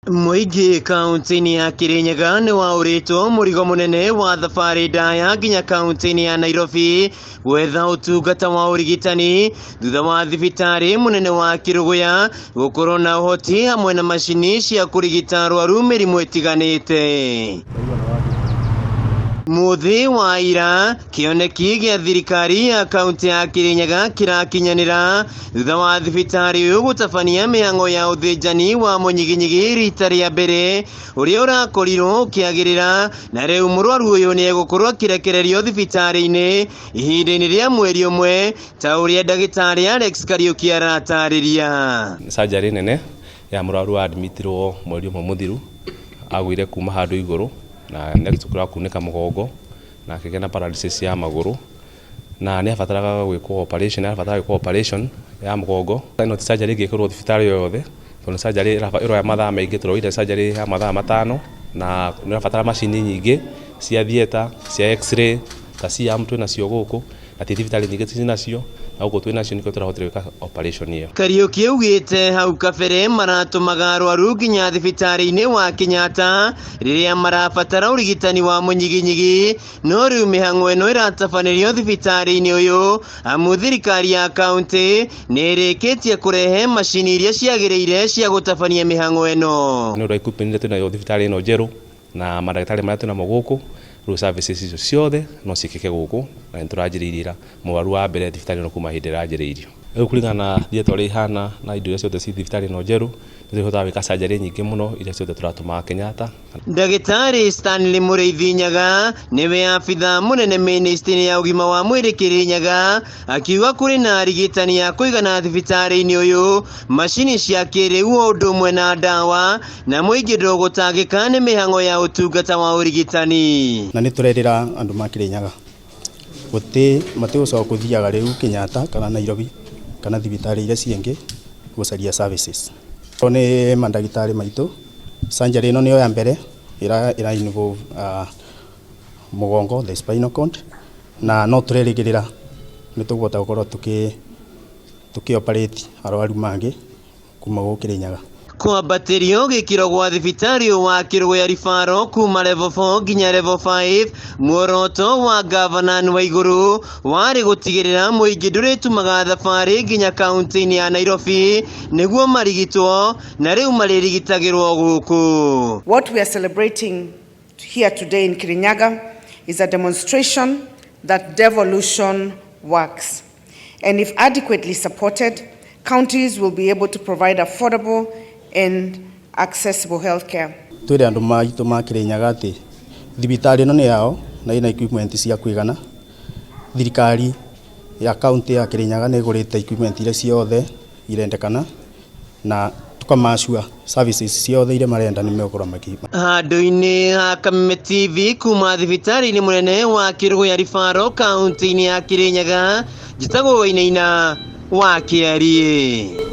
Mũingĩ kaunti-inĩ ya Kirinyaga nĩ waũrĩtwo mũrigo mũnene wa thabarĩ ndaya nginya kaunti-inĩ ya Nairobi gwetha ũtungata wa ũrigitani thutha wa thibitarĩ mũnene wa Kĩrũgũya gũkorwo na ũhoti hamwe na macini cia kũrigita arwaru mĩrimũ ĩtiganĩte. Mũthĩ wa ira kĩoneki gĩa thirikari ya kaunti ya Kirinyaga kĩrakinyanĩra thutha wa thibitarĩ ũyũ gũtabania mĩhang'o ya ũthĩnjani wa mũnyiginyigi rita rĩa mbere ũrĩa ũrakorirwo ũkĩagĩrĩra na rĩu mũrwaru ũyũ nĩ egũkorwo akĩrekererio thibitarĩ-inĩ ihinda-inĩ rĩa mweri ũmwe ta ũrĩa ndagĩtarĩ Alex Kariuki aratarĩria. Surgery nene ya mũrwaru wa admitirwo mweri ũmwe mũthiru, agũire kuma handũ igũrũ na next kũra kunĩka mũgongo na akĩgĩa na paralysis ya magũrũ na nĩ abataraga gwĩkwo operation, abataraga gwĩkwo operation ya mũgongo. Ĩno ti surgery ĩngĩkĩrwo thibitarĩ o yothe tondũ surgery ĩroya mathaa maingĩ, tũroire surgery ya mathaa 5 na nĩ ũrabatara macini nyingĩ cia theatre, cia x-ray, ta C-arm twĩnacio gũkũ na ti thibitarĩ nyingĩ ciĩ nacio, na gũkũ twĩnacio nĩkĩo tũrahotire gwĩka operation ĩyo. Kariuki augĩte hau kabere maratũmaga arwaru nginya thibitarĩ-inĩ wa Kenyatta rĩrĩa marabatara ũrigitani wa mũnyiginyigi, no rĩu mĩhang'o ĩno ĩratabanĩrio thibitarĩ-inĩ ũyũ amu thirikari ya kaunti nĩ ĩrĩkĩtie kũrehe macini iria ciagĩrĩire cia gũtabania mĩhang'o ĩno. Nĩ ũndũ wa equipment iria twĩnayo thibitarĩ ĩno njerũ na mandagĩtarĩ marĩa twĩnamo gũkũ, rĩu services icio ciothe no ciĩkĩke gũkũ na nĩ tũranjĩrĩirie ira mũrwaru wa mbere thibitarĩ ĩno kuma hĩndĩ ĩranjĩrĩirio. Rĩu kũringana na theatre ũrĩa ĩhana na indo iria ciothe ci thibitarĩ ĩno njerũ, nĩ tũhotaga gwĩka surgery nyingĩ mũno iria ciothe tũratũmaga Kenyatta. Ndagĩtarĩ Stanley Mũrĩithi Nyaga nĩwe abitha mũnene ministry ya ũgima wa mwĩrĩ Kĩrĩnyaga akiuga kũrĩ na arigitani a kũigana thibitarĩ-inĩ ũyũ, macini cia kĩrĩu o ũndũ ũmwe na ndawa, na mũingĩ ndũgũtangĩka nĩ mĩhang'o ya ũtungata wa ũrigitani. Na nĩ tũrerĩra andũ ma Kĩrĩnyaga gũtĩ matigũcoka kũthiaga rĩu Kenyatta kana Nairobi kana thibitarĩ iria ciĩngĩ gũcaria services. O nĩ mandagĩtarĩ maitũ, surgery ĩno nĩyo ya mbere ĩra involve mũgongo, the spinal cord, na no tũrerĩgĩrĩra nĩ tũkũhota gũkorwo tũkĩ operate arwaru mangĩ kuma gũkũ Kĩrĩnyaga. Kwambatĩrio gĩkĩro gwa thibitarĩ wa Kĩrũgũya Referral kuma level 4 nginya level 5, muoroto wa gavana Waiguru warĩ gũtigĩrĩra mũingĩ ndũrĩtumaga thabarĩ nginya kaunti-inĩ ya Nairobi nĩguo marigitwo, na rĩu marĩrigitagĩrwo gũkũ. What we are celebrating here today in Kirinyaga is a demonstration that devolution works. And if adequately supported, counties will be able to provide affordable and accessible healthcare. Twĩre andũ maitũ ma Kĩrĩnyaga atĩ thibitarĩ ĩno nĩ yao na ĩna equipment cia kũigana. Thirikari ya kaunti ya Kĩrĩnyaga nĩ ĩgũrĩte equipment iria ciothe irendekana na tukamacua services ciothe iria marenda nĩ megũkorwo maki. Handũ-inĩ ha Kameme TV kuma thibitarĩ-inĩ mũnene wa Kĩrũgũya Referral kaunti-inĩ ya Kĩrĩnyaga, njĩtagwo Wainaina wa Kĩariĩ.